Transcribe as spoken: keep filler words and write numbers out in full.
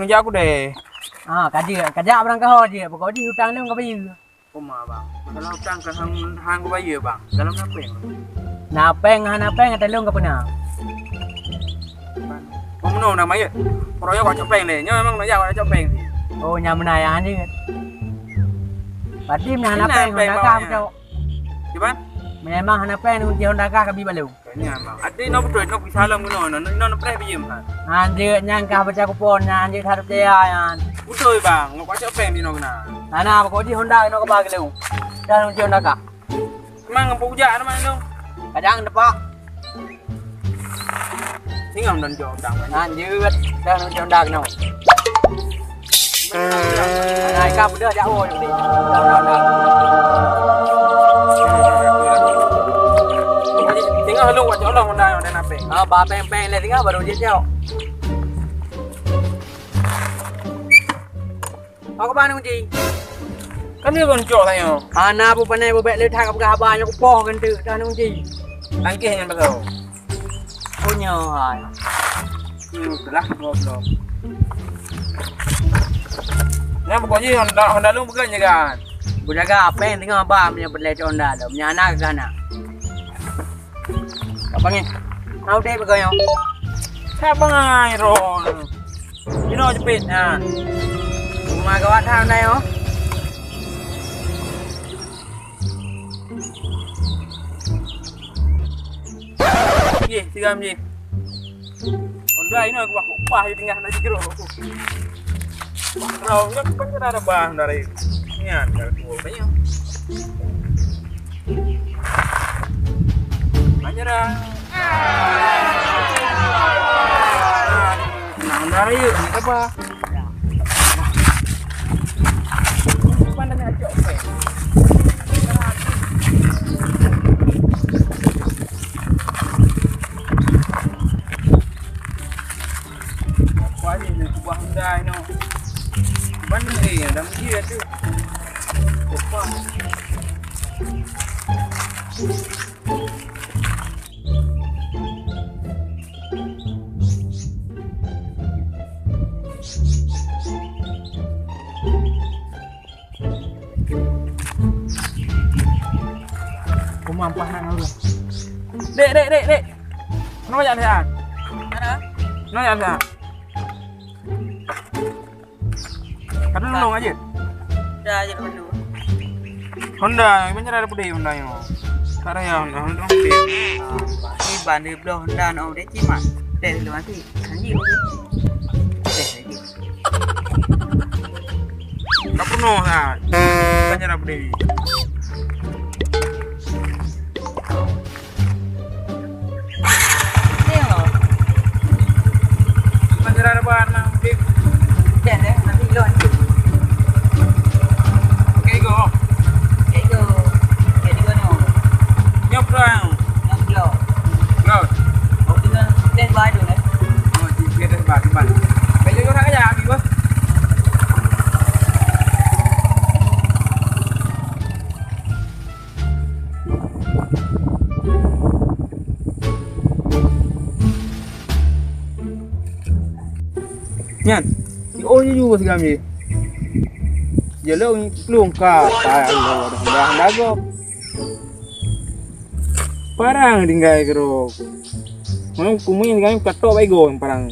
Ngeujak kudeh. Ah, ka jeuet, ka jak barang kaho jeuet. Pokok jih utang lôn ka bayeue. Oma, bang. Masalah utang ka hang, hang kubayeue, bang. Dalam na péng? Na péng, hana péng, ata lôn ka peuna. Oh, meunoe na mayeuet. Poroyok wak cok péng lé. Nyoe memang na jak wak cok péng. Oh, nyang meunan nyang jeuet. Berarti meunan hana péng, péng, Honda kah bang, ya. Beutôi. Kiban? Memang hana péng, kunci Honda kah ka bi bak lôn. Nyan, bang. Até inoe beutôi, inoe kusalom keunoe, inoe, inoe, inoe preh bijéh, ha. Hanjeuet nyang kah baca kupon, nyan hanjeuet hareup jaya nyan. Beutôi, bang. Ngok pacok péng di inoe keunan. Hana, pokok jih Honda inoe keuba keu lôn. Dah lôn cok Honda kah. Mang ngon peujak nama inoe? Kadang depak. Singoh don jok Honda, bang. Hanjeuet, dah lôn cok Honda keunoe. Nah, ka peudeuh jak woe tadi. Tengah lu buat colong dah, dah nape? Ah, ba peng-peng lé tengah baru jijak. Apa keuban kunci? Kan dia kon cok tanya. Ana bu panai bu bek le that ka peugah haba nyoe kupoh kan tu, dah kunci. Tangkih nyan pasal. Punya hai. Hmm, telah goblok. Nyan pokok jih Honda, Honda lôn peugah jaga. Bujaga apa yang tengah bam yang berlai Honda tu. Punya anak ke anak. Apa ni? Mau deh peugah nyoe. Siapa ngai ron? Inoe jepit nyan. Rumah gawat that Honda nyoe. Yeh, tiga menit. Honda inoe aku baku upah di tengah na jero. Wah, rau enggak bukan kena ada bah dari. Nyan, dari tua banyak. Banyak dah. Nah, dari yuk, ni apa? Wah, ni kubah Honda inoe. Ban ni, eh, dah mesti dah tu. Kupah. Uma ampah nak nurun. Dek, dek, dek, dek. Kenapa jak lihat? Mana? Kenapa jak lihat? Kata tolong aja. Dah aja dulu. Honda, macam ada pedih Honda nyoe. Tak ada yang Honda, Honda pedih. Iban di belah Honda nak udah cimat. Teh dulu nanti. Anjir. Teh lagi. Tak penuh lah. Macam ada pedih. Ni loh. Macam ada apa nak? Dah, dah, nanti lo. Okey, go. Okey, go. Okey, di mana? Nyop lo. Nyop lo. Go. Oh, tinggal stand by dulu, eh. Oh, tinggal stand by, stand by. Baju orang aja, habis, bos. Nyan, si oh jujur sigam je. Jalok plueng ka, ka Allah dah dah dah go. Parang tinggai kerok. Memang kumui tinggai katok bai go parang.